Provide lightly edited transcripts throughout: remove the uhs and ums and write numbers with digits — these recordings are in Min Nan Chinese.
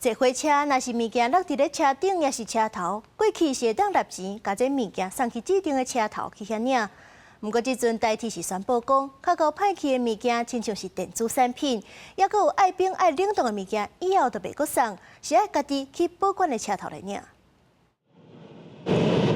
坐火車若是物件落佇咧車頂，抑是車頭，過去是會當納錢，共這物件送去指定的車頭去遐領。毋過這陣台鐵是宣布講，較𠢕歹去的物件，親像是電子產品，抑閣有愛冰愛冷凍的物件，以後就袂閣送，是愛家己去保管的車頭來領。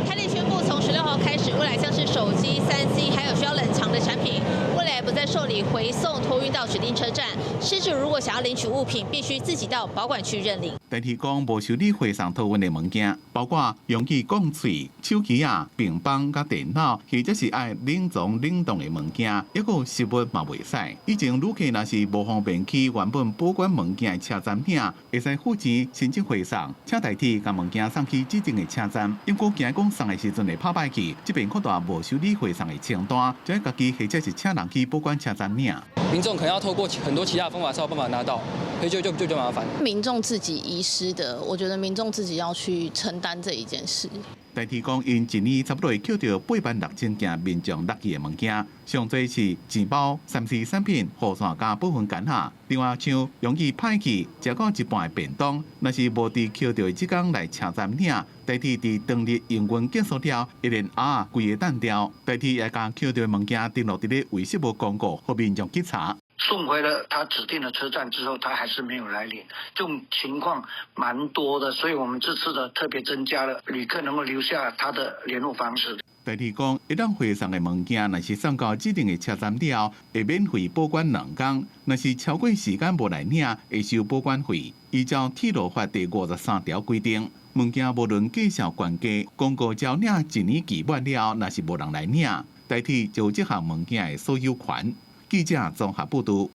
台鐵宣布，從16號開始，未來像是手機、3C，還有需要冷藏的產品，未來不再受理回送托運到指定車站。失主如果想要領取物品，必須自己到保管區認領。台鐵講無受理回送托運的物件，包括容器鋼錘、手機仔、平板佮電腦，或者是愛冷藏冷凍的物件，抑閣有食物嘛袂使。以前旅客若是無方便去原本保管物件的車站領，會使付錢申請回送，請台鐵共物件送去指定的車站。毋過驚講送的時陣會拍歹去，這遍擴大無受理回送的清單，就愛家己或者是請人去保管車站領。民眾可能要透過很多其他方法才有辦法拿到，所以就麻煩。民眾自己遺失的，我覺得民眾自己要去承擔這一件事。台鐵講，𪜶一年差不多會抾著86,000件民眾落去的物件，上濟是錢包、3C 產品、雨傘佮保溫桿仔。另外，像容易歹去，食到一半的便當，若是無佇抾著的這工來車站領，台鐵佇當日營運結束了，會連盒仔規个擲掉。台鐵也共抾著的物件登錄佇咧遺失物公告，予民眾去查。送回了他指定的車站之後，他還是沒有來領，這種情況蠻多的，所以我們這次的特別增加了旅客能夠留下他的聯絡方式。台鐵講，會當回送的物件，若是送到指定的車站了，會免費保管2工；若是超過時間無來領，會收保管費。依照鐵路法第53條規定，物件無論價數懸低，公告招領一年期滿了，若是無人來領，台鐵就有這項物件的所有權。記者綜合報導。